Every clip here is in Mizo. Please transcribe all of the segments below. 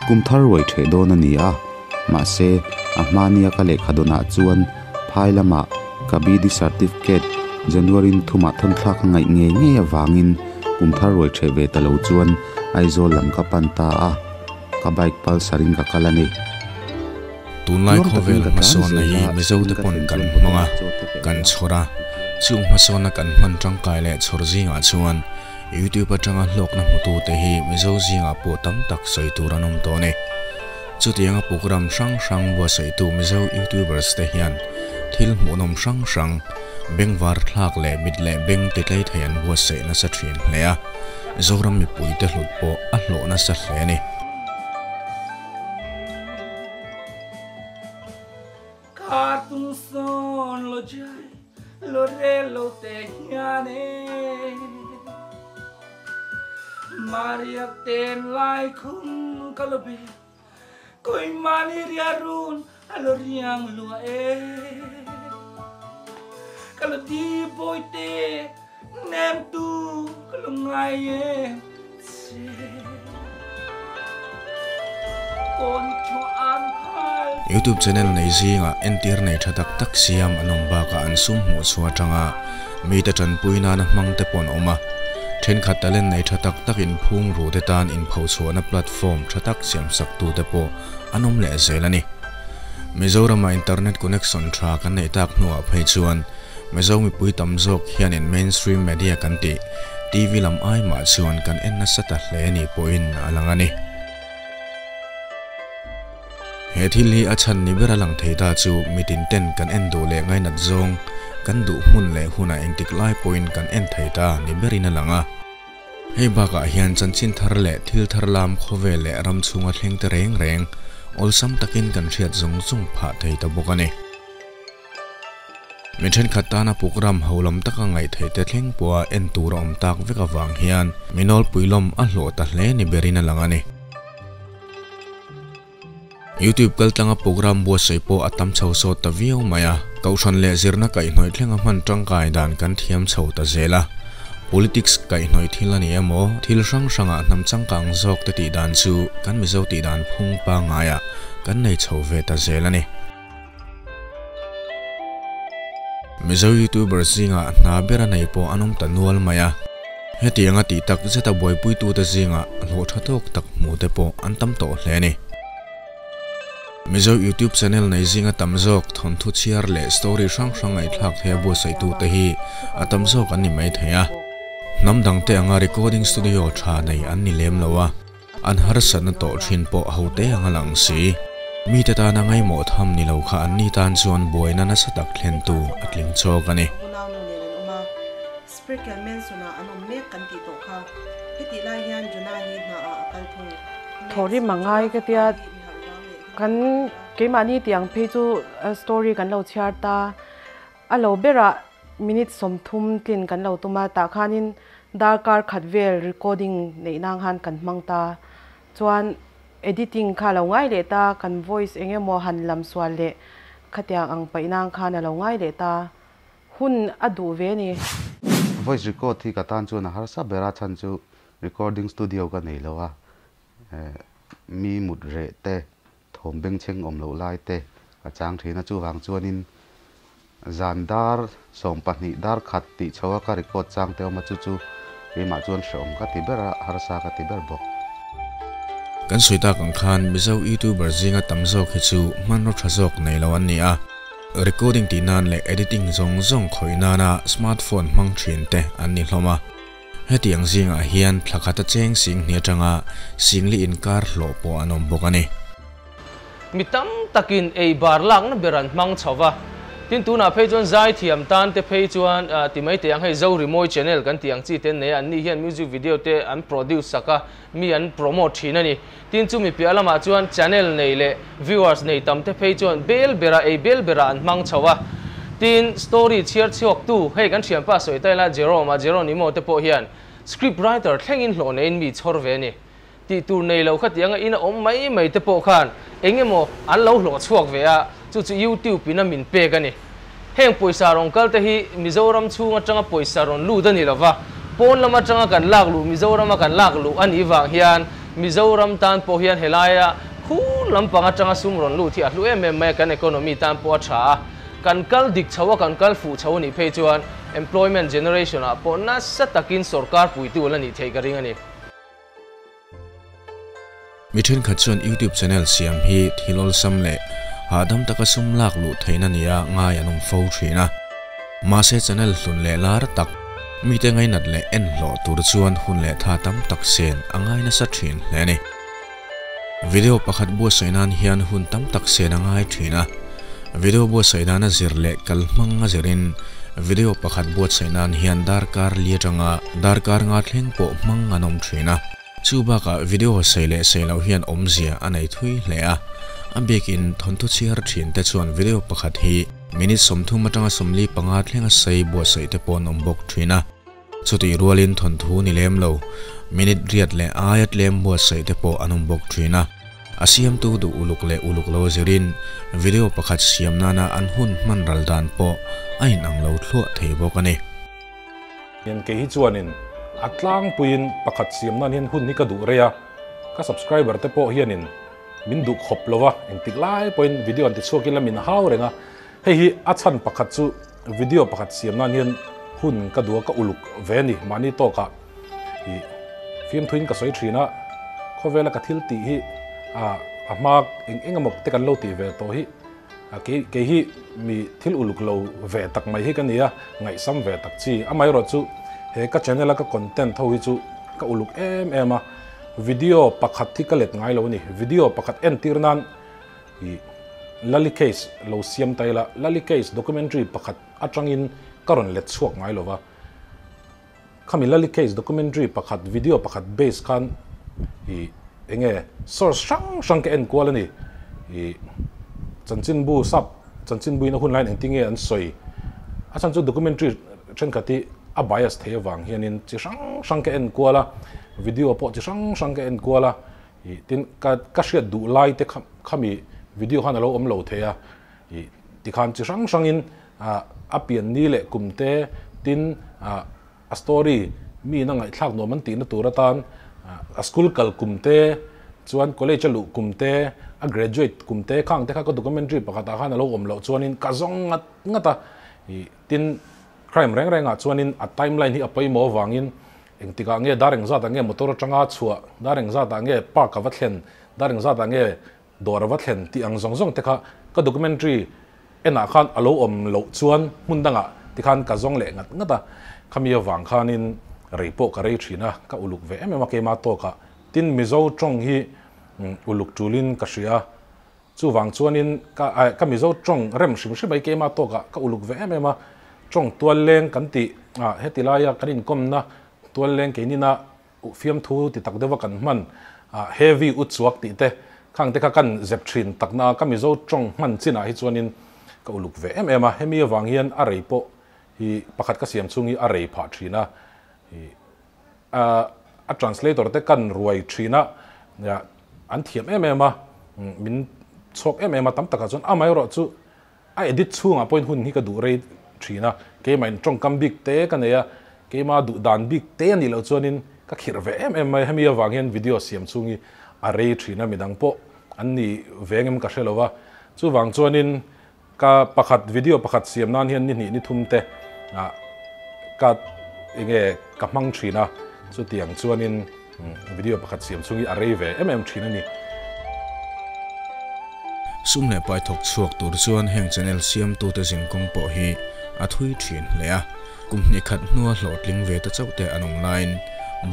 Kum thar ruai ṭheh dawn a ni a, mahse, a hma nia ka lehkha dawnah chuan phai lamah ka BD certificate January ni thumah thawnthlak a ngaih ngei ngei avangin kum thar ruai ṭheh ve ta lo chuan Aizawl lam ka pan ta a, ka bike Pulsar in ka kal a ni. Tunlai Tluang takin khawvel ka tlan hmasawnna zel hi a, Mizo in te ka pawn thlen kan chuan hmang hotel a, ah chaw te ka ei kan a. chhawr a, chung hmasawnna kan hman tangkai leh chhawr zingah chuan YouTube atanga hlawkna hmutute hi Mizo zingah pawh tam tak sawi tur an awm tawh a ni. Chutianga program hrang hrang buatsaihtu Mizo YouTubers te hian thil hmuhnawm hrang hrang, bengvar thlak leh mit leh beng ti tlei thei an buatsaih nasa thin hle a, Zoram mipuite hlut pawh a hlawh nasa hle a ni. Kar tung sawn lo jai lo rel lo te hian e Maria ten lai khum ka lo be koi mani ria run a lo riang lua e ka lo di boi te nem tu ka lo ngai em che kon cho an phal YouTube channel nei zingah entir nei tha tak tak siam an awm bakah an sum hmuh chhuah atanga mite tanpui nana hmang te pawh an awm a. Thenkhat talent nei tha tak tak inphum ru te tan inphochhuahna platform tha tak siam sak tu te pawh an awm leh zel a ni. Mizoramah internet connection tha kan neih tak hnuah phei chuan Mizo mipui tam zawk hianin mainstream media kan tih TV lam ai mah chuan kan en nasa ta hle ni pawhin a lang a ni. He thil hi a chhan ni ber a lang thei ta chu mitin ten kan en duh leh ngainat zawng, kan duh hmun leh hunah engtik lai pawhin kan en thei ta ni berin a lang a. Hei bakah hian chanchin thar leh thil thar lam khawvel leh ram chhunga thleng te reng reng awlsam takin kan hriat zawng zawng phah thei ta bawk a ni. Mi thenkhat tana pukram ho lam taka ngaih theih te thleng pawha en tur a awm tak vek avang hian mi nawlpui lawm a hlawh ta hle ni berin a lang a ni. YouTube kaltlanga program buatsaih pawh a tam chho sawt ta viau mai a, Kohhran leh zirna kaihhnawih thlenga hman tangkai dan kan thiam chho ta zel a. Politics kaihhnawih thil a ni emaw, thil hrang hrangah hnam changkang zawk te tih dan chu kan Mizo tih dan phung pangaiah kan nei chho ve ta zel a ni. Mizo YouTuber zingah hna ber a nei pawh an awm ta nual mai a, hetianga tih tak zeta buaipuitute zingah hlawh tha tawk tak hmu te pawh an tam tawh hle a ni. Mizo YouTube channel nei zinga tam zawk thawnthu chhiar leh story hrang hrang ngaihthlak thei a buatsaihtute hi a tam zawk an ni mai thei a, hnam dangte anga recording studio tha nei an ni lem lo a. An harsatna tawh thin pawh ho te ang a lang si. Mite tana ngaimawh tham ni lo kha anni tan chuan buaina nasa tak thlentu a tling chawk a ni. Unaunu nen an awm a, Sprikel Manson-ah an awm mek kan tih tawh kha. Hetih lai hian Jonah hi hnaah a kal thung. Thawhrim a ngai ka tia, kan keimahni tih ang phei chu story kan lo chhiar ta. A lo berah minute 30 tlin kan lo tum a, tah khanin darkar khat vel recording neih nang han kan hmang ta. Chuan editing kha lo ngai leh ta, kan voice eng emaw han lam sual leh khatiang ang paih nang khan a lo ngai leh ta. Hun a duh ve a ni. Voice record hi ka tan chuan a harsa ber a, chhan chu recording studio ka nei lo a, mi mut reh te, thawm bengchheng awm loh lai te ka chang thin a, chuvang chuanin zan dar 12 dar khat tih chho a ka record chang te awm a, chu chu keimah chuan hrehawm ka ti ber a, harsa ka ti ber bawk. Kan sawi tak ang khan Mizo YouTuber zinga tam zawk hi chu hmanraw tha zawk nei lo an ni a, recording tih nan leh editing zawng zawng khawih nana smartphone hmang thin te an ni hlawm a. Hetiang zingah hian thla khat a cheng sing hni atanga singli inkar hlawh pawh an awm bawk a ni. Mi tam takin ei bar lakna ber an hmang chho va, tin tunah phei chuan zai thiam tan te phei chuan ti mai teh ang hei Zorimawi channel kan tih ang chi te an nei a, anni hian music video te an produce sak a, mi an promote thin a ni. Tin chu mi piah lamah chuan channel nei leh viewers nei tam te phei chuan bel bera ei bel bera an hmang chho a. Tin story chhiar chhuak tu hei kan thianpa sawi ta ila Jerome a Jeronimo te pawh hian script writer thlengin hlawh neiin mi chhawr ve a ni. Tih tur nei lo kha tianga in a awm mai mai te pawh khan eng emaw an lo hlawh chhuak ve a, chu chu YouTube in a min pek a ni. Heng pawisa rawn kal te hi Mizoram chhung atanga pawisa rawn lut a ni lova, pawn lam atanga kan lak luh Mizorama kan lak luh a nih vang hian Mizoram tan pawh hian helaia khur lampang atanga sum rawn lut hi a hlu em em mai a, kan economy tan pawh a tha a, kan kal dik chho a, kan kal fuh chho a nih phei chuan employment generation ah pawh nasa takin sorkar puitu la nih theih ka ring a ni. Mi thenkhat chuan YouTube channel siam hi thil awlsam leh hahdam taka sum lak luh theihna nia ngai an awm fo thin a. Mahse channel hlun leh lar tak, mite ngainat leh en hlawh tur chuan hun leh tha tam tak sen a ngai nasa thin hle a ni. Video pakhat buatsaih nan hian hun tam tak sen a ngai thin a. Video buatsaih nana zir leh kal hmang a zirin video pakhat buatsaih nan hian darkar li atanga darkar nga thleng pawh hmang an awm thin a. Chu bakah video sei leh sei loh hian awmzia a nei thui hle a, a bikin thawnthu chhiar thin te chuan video pakhat hi minute 30 atanga 45 thlenga sei buatsaih te pawh an awm bawk thin a. Chutih rualin thawnthu ni lem lo, minute riat leh aia tlem buatsaih te pawh an awm bawk thin a. A siamtu duh uluk leh uluk lo zirin video pakhat siam nana an hun hman ral dan pawh a inang lo thluah thei bawk a ni. Hian kei hi chuanin a tlangpuiin pakhat siam nan hian hun hi ka duh rei a, ka subscriber te pawh hianin min duh khawp lo va, engtik lai pawhin video an ti chhuak ila min hau reng a, hei hi a chhan pakhat chu video pakhat siam nan hian hun ka duh a, ka uluk ve a ni, mahni tawkah ih fimthuin ka sawi thin a, khawvela ka thil tih hi a hma eng eng emaw te kan lo tih ve tawh hi. Kei kei hi mi thil uluk lo ve tak mai hi ka ni a, ngaihsam ve tak chi. Amaherawhchu he ka channel a ka content ho hi chu ka uluk em em a, video pakhat hi ka let ngai lo a ni. Video pakhat entir nan ih Lali case lo siam ta ila, Lali case documentary pakhat atangin ka rawn let chhuak ngai lo va. Khami Lali case documentary pakhat video pakhat base khan ih enge source hrang hrang ka en kual a ni. Ih chanchinbu sap chanchinbu in a hun laiin engtin nge an sawi a chhan chu documentary thenkhat hi a bias thei avang hianin chi hrang hrang ka en kual a, video pawh chi hrang hrang ka en kual a. Ih tin ka ka hriat duh lai te khami video khan a lo awm lo thei a. Ih tikhan chi hrang hrangin a pian ni leh kum te tin a story mi in a ngaihthlak nuam an tihna tur atan a school kal kum te chuan college a luh kum te a graduate kum te khang te kha ka documentary pakhatah khan a lo awm loh chuanin ka zawng ngat ngat a. Ih tin crime reng rengah chuanin a timeline hi a pawimawh avangin engtikah nge dar engzatah nge motor atanga chhuah, dar engzatah nge park a va thlen, dar engzatah nge Dawr a va thlen tih ang zawng zawng te kha ka documentary enah khan a lo awm loh chuan hmun dangah tikhan ka zawng leh ngat ngat a, khami avang khanin rei pawh ka rei thin a, ka uluk ve em em a keima tawkah. Tin, Mizo tawng hi uluk tulin ka hria a, chuvang chuanin ka ka Mizo tawng rem hrim hrim mai keima tawkah ka uluk ve em em a, tawng tual leng kan tih heti laia kan inkawmna tual leng keinina Fiamthu ti tak deuha kan hman heavy u chuak tih te khang te kha kan zep thin takna ka Mizo tawng hman chinah hi chuanin ka uluk ve em em a, hemi avang hian a rei pawh hi pakhat ka siam chhung hi a rei phah thin a, a translator te kan ruai thin a, an thiam em em a, min chhawk em em a tam takah chuan amaherawh chu A edit chhungah pawhin hun hi ka duh rei thin a, keimahin tawngkam bik te ka nei a, keima duh dan bik te a nih loh chuanin ka khirh ve em em mai. Hemi avang hian video siam chhung hi a rei thin a, midang pawh an ni ve engem ka hre lo va. Chuvang chuanin ka pakhat video pakhat siam nan hian ni hnih ni thum te ka enge ka hmang thin a, chutiang chuanin Video pakhat siam chhung hi a rei ve em em thin a ni. Sum leh pai thawk chhuak tur chuan heng channel siamtute zinkawng pawh hi a thui thin hle a. Kum hnih khat hnua hlawhtling ve ta chauh te an awm laiin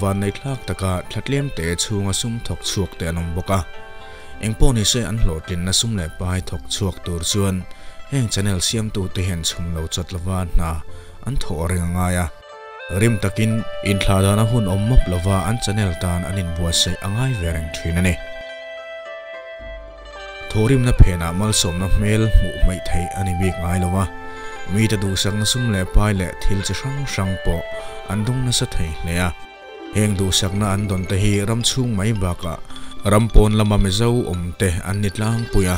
vannei thlak taka thla tlem te chhunga sum thawk chhuak te an awm bawk a. Engpawh nise an hlawhtlinna sum leh pai thawk chhuak tur chuan heng channel siamtute hian chhum lo chawt lova hna an thawh reng a ngai a. Rim takin inthlah dana hun awm mawp lova an channel tan an inbuatsaih a ngai ve reng thin a ni. Thawhrimna phenah malsawmna hmel hmuh hmaih theih a ni bik ngai lo a, mite duhsakna sum leh pai leh thil chi hrang hrang pawh an dawng nasa thei hle a. Heng duhsakna an dawn te hi ram chhung mai bakah ram pawn lama Mizo awm te an ni tlangpui a.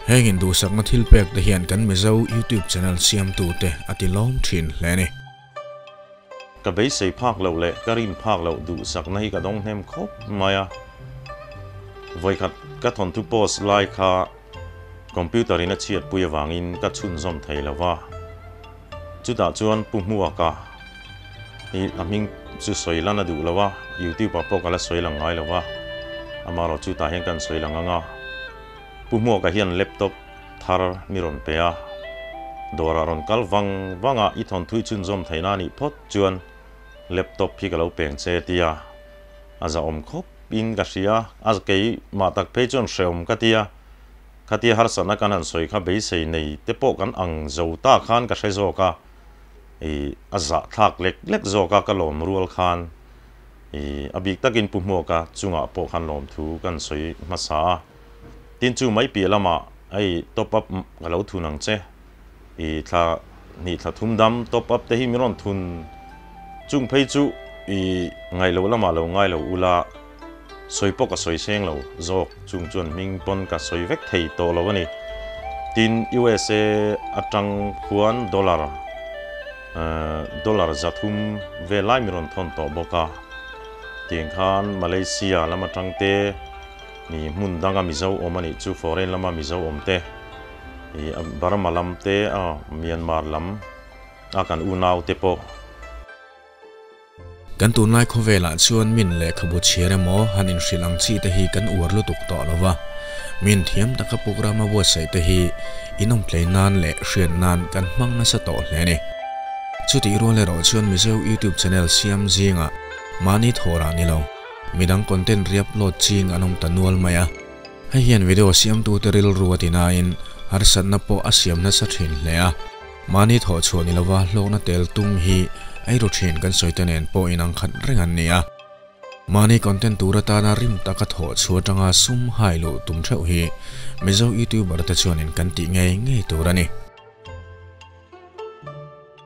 Heng induhsakna thil pek te hian kan Mizo YouTube channel siamtute a ti lawm thin hle a ni. Ka beisei phak loh leh ka rin phak loh duhsakna hi ka dawng hnem khawp mai a. Vawikhat ka thawnthu post lai kha computer in a chhiatpui avangin ka chhunzawm thei lo va. Chutah chuan Pu Hmuaka hi a hming chu sawi lan a duh lo a, YouTube ah pawh ka la sawi lang ngai lo va, amaherawh chutah hian kan sawi lang ang a. Pu Hmuaka hian laptop thar mi rawn pe a, dawrah rawn kal vang vang a, i thawnthu i chhunzawm theihna a nih phawt chuan laptop hi ka lo peng che tia a zahawm khawp in ka hria a, keimah tak phei chuan hrehawm ka tia. Khatia harsatna kan han sawi kha beisei nei te pawh kan ang zo ta khan ka hre zawk a, ih a zahthlak lek lek zawk a ka lawm rual khan ih a bik takin Pu Hmuaka chungah pawh khan lawmthu kan sawi hmasa a. Tin chu mai piah lamah hei top up ka lo thun ang che, ih thla hnih thla thum dam top up te hi min rawn thun chung phei chu ih ngaih loh lamah lo ngai lo ula, Sawi pawh ka sawi seng lo zawk, chung chuan hming pawn ka sawi vek thei tawh lo a ni. Tin, USA atang khuan dollar dollar 300 vel lai min rawn thawn tawh bawk a. Tiang khan Malaysia lam atang te, mi hmun danga Mizo awm a nih chu, foreign lama Mizo awm te, Burma lam te, Myanmar lam a kan unau te pawh. Kan tunlai khawvelah chuan min lehkhabu chhiar emaw han inhrilh ang chi te hi kan uar lutuk tawh lo va, min thiam taka program a buatsaih te hi inawmtlei nan leh hriat nan kan hmang nasa tawh hle a ni. Chutih rual erawh chuan Mizo YouTube channel siam zingah mahni thawrah ni lo, midang content re-upload ching an awm ta nual mai a. Hei hian video siamtute rilru a ti nain harsatna pawh a siam nasa thin hle a. Mahni thawh chhuah ni lova hlawkna tel tum hi eiru thin kan sawi te nen pawh inang khat reng an ni a. Mahni content tur atana rim taka thawh chhuah atanga sum hai luh tum theuh hi Mizo YouTuber te chuanin kan tih ngei ngei tur a ni.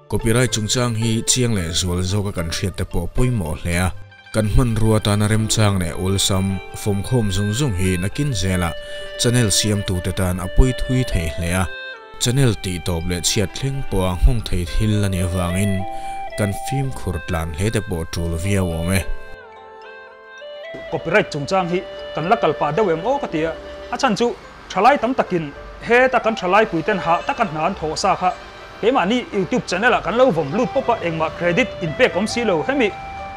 Copyright chungchang hi chiang leh zual zawka kan hriat te pawh pawimawh hle a. Kan hmanrua tana remchang leh awlsam fawmkhawm zung zung hi nakin zela channel siamtute tan a pawi thui thei hle a, channel tih tawp leh chhiat thleng pawha nghawng thei thil a nih avangin kan fimkhur tlan hle te pawh tul viau awm e. Copyright chungchang hi kan la kal pah deuh em aw ka ti a, a chhan chu thalai tam takin heta kan thalai puiten hah taka hna an thawh sa kha Keimahni YouTube channel ah kan lo vawm lut pawp a, engmah credit in pek awm si lo. Hemi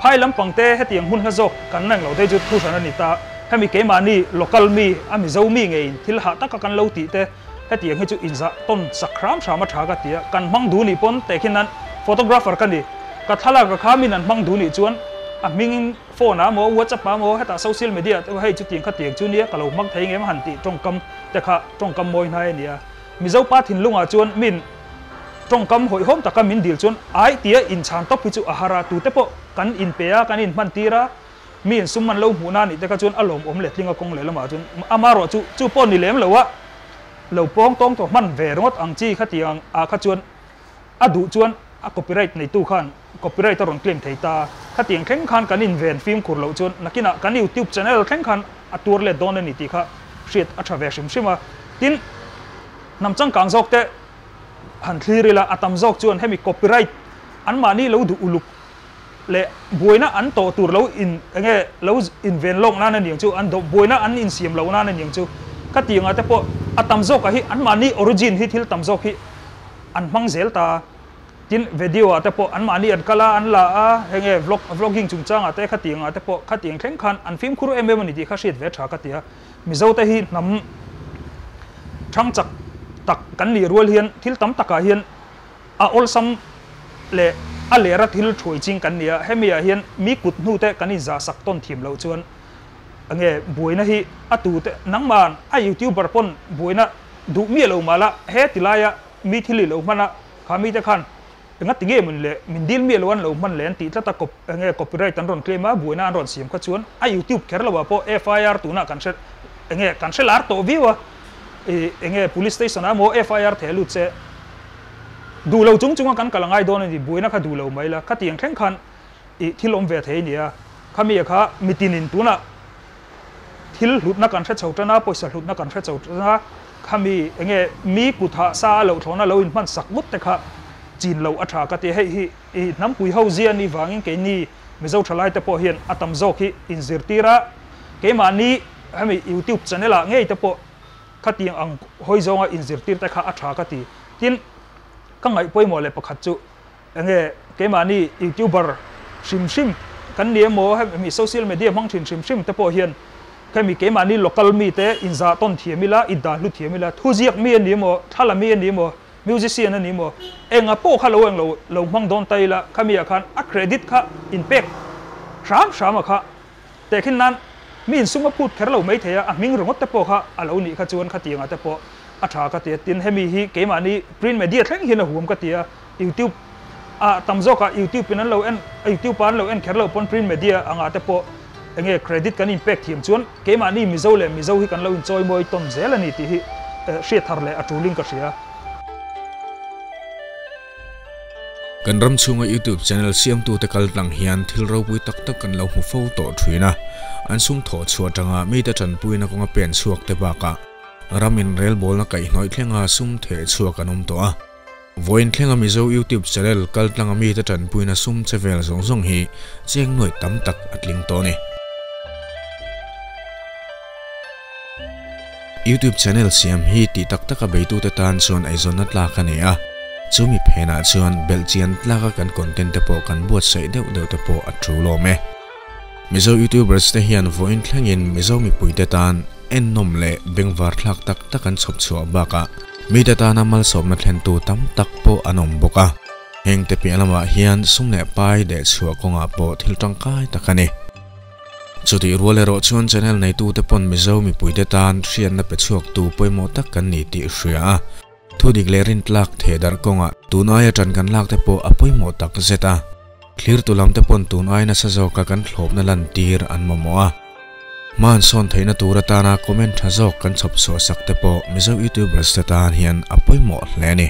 phai lampang te hetiang hmun hla zawk kan reng lo te chu thu hran a ni ta. Hemi keimahni local mi, a Mizo mi ngeiin thil hah taka kan lo tih te hetiang hi chu inzah tawn sak hram hram a tha ka ti a. Kan hmang duh nih pawn tehkhin nan photographer ka ni. Ka thlalak a kha min an hmang duh nih chuan a hmingin phone ah maw WhatsApp ah maw hetah social media ah te hei chutiang khatiang chu nia ka lo hmang thei ngem a han tih tawngkam te kha tawngkam mawi hnai a ni a. Mizo pa thinlungah chuan min tawngkam hawihhawm taka min dil chuan ai tia inchhan tawp hi chu a har a, tute pawh kan inpe a, kan inhman tir a, mi insum man lo hmuhna anih te kha chuan a lawmawm leh tling a kawng leh lamah chuan amarawh chu chu pawh ni lem lo a, lo pawng tawng tawh hman ve ringawt ang chi kha ti ang ah kha chuan a duh chuan a copyright neitu khan copyright a rawn claim thei ta, khatiang thleng khan kan inven fimkhur loh chuan nakinah kan YouTube channel thleng khan a tuar let dawn a ni tih kha hriat a tha ve hrim hrim a. Tin, hnam changkang zawk te han thlir ila a tam zawk chuan hemi copyright anmahni lo duh uluk leh buaina an tawh tur lo in enge lo inven lawk nan a niang chu an buaina an insiam loh nan a niang chu khatiangah te pawh a tam zawkah hi anmahni origin hi thil tam zawk hi an hmang zel ta a. Tin, video ah te pawh anmahni an kal a, an la a, heng nge vlog, vlogging chungchangah te khatiangah te pawh khatiang thleng khan an fimkhur em em a ni tih kha hriat ve tha ka ti a. Mizo te hi hnam thang chak tak kan nih rual hian thil tam takah hian a awlsam leh a lera thil thuai ching kan ni a, hemi ah hian mi kut hnu te kan inzah sak tawn thiam loh chuan enge buaina hi a tu te nangmah a youtuber pawn buaina duh miah lo mah la he ti laia mi thil i lo hman a, kha mite khan enga ti nge min le min dil miah lo an lo hman leh an tih tlat a cop enge copyright an rawn claim a buaina an rawn siam kha chuan a youtube kher lo ah pawh FIR tunah kan hre enge kan hre lar tawh viau a ih enge police station ah emaw FIR theh lut che duh lo chung chung a kan kal angai dawn a ni buaina kha duh lo mai la khatiang thleng khan ih thil awm ve thei a ni a khami kha mitin in tunah Thil hlutna kan hre chho tan a, pawisa hlutna kan hre chho tan a, khami enge mi kut hah sa a loh thlawhna lo inhman sak ngawt te kha chin loh a tha ka ti. Hei hi i hnampui ho zia ni vangin keini Mizo thalai te pawh hian a tam zawk hi inzirtir a, keimahni hemi YouTube channel ah ngei te pawh khatiang ang hawi zawnga inzirtir te kha a tha ka ti. Tin, ka ngaih pawimawh leh pakhat chu enge keimahni YouTuber hrim hrim kan ni emaw hemi social media hmang thin hrim hrim te pawh hian hemi keimahni local mi te inzah tawn thiam ila, indah hlu thiam ila, thuziak mi a ni emaw, thla mi a ni emaw, musician a ni emaw, enga pawh kha lo eng lo lo hmang dawn ta ila khami ah khan a credit kha inpek hram hram a kha Tehkhin nan mi insum a phut kher lo mai thei a, a hming ringawt te pawh kha a lo nih kha chuan khatiangah te pawh a tha ka ti a. Tin, hemi hi keimahni print media thleng hian a huam ka ti a, YouTube ah tam zawkah YouTube in an lo en, YouTube ah an lo en kher lo pawn print media angah te pawh enge credit kan inpek thiam chuan keimahni Mizo leh Mizo hi kan lo inchawimawi tawn zel a ni tih hi hriat thar leh a tulin ka hria. Kan ram chhunga YouTube channel siamtute kal tlang hian thil ropui tak tak kan lo hmu fo tawh thin a, an sum thawh chhuah atanga mite tanpuina kawnga pen chhuak te bakah ramin relbawlna kaihhnawih thlenga sum theh chhuak an awm tawh a. Vawiin thlenga Mizo YouTube channel kal tlanga mite tanpuina sum che vel zawng zawng hi cheng nuaih tam tak a tling tawh a ni. YouTube channel siam hi tih tak taka beitute tan chuan eizawnna tlak a ni a, chumi phenah chuan belhchian tlaka kan content te pawh kan buatsaih deuh deuh te pawh a tul awm e. Mizo YouTubers te hian vawiin thlengin Mizo mipuite tan ennawm leh bengvar thlak tak tak an chhawp chhuah bakah mite tana malsawmna thlentu tam tak pawh an awm bawk a. Heng te piah lamah hian sum leh pai dehchhuah kawngah pawh thil tangkai tak a ni. Chutih rual erawh chuan channel neitute pawn Mizo mipuite tan hriatna pe chhuaktu pawimawh tak kan ni tih hria a, thudik leh rintlak theh darh kawngah tun aia ṭan kan lak te pawh a pawimawh tak zet a. Thlirtu lam te pawn tun ai nasa zawka kan thlawpna lantir an mamawh a. Hman sawn theihna tur atana comment ṭha zawk kan chhawp chhuah sak te pawh Mizo YouTubers te tan hian a pawimawh hle a ni.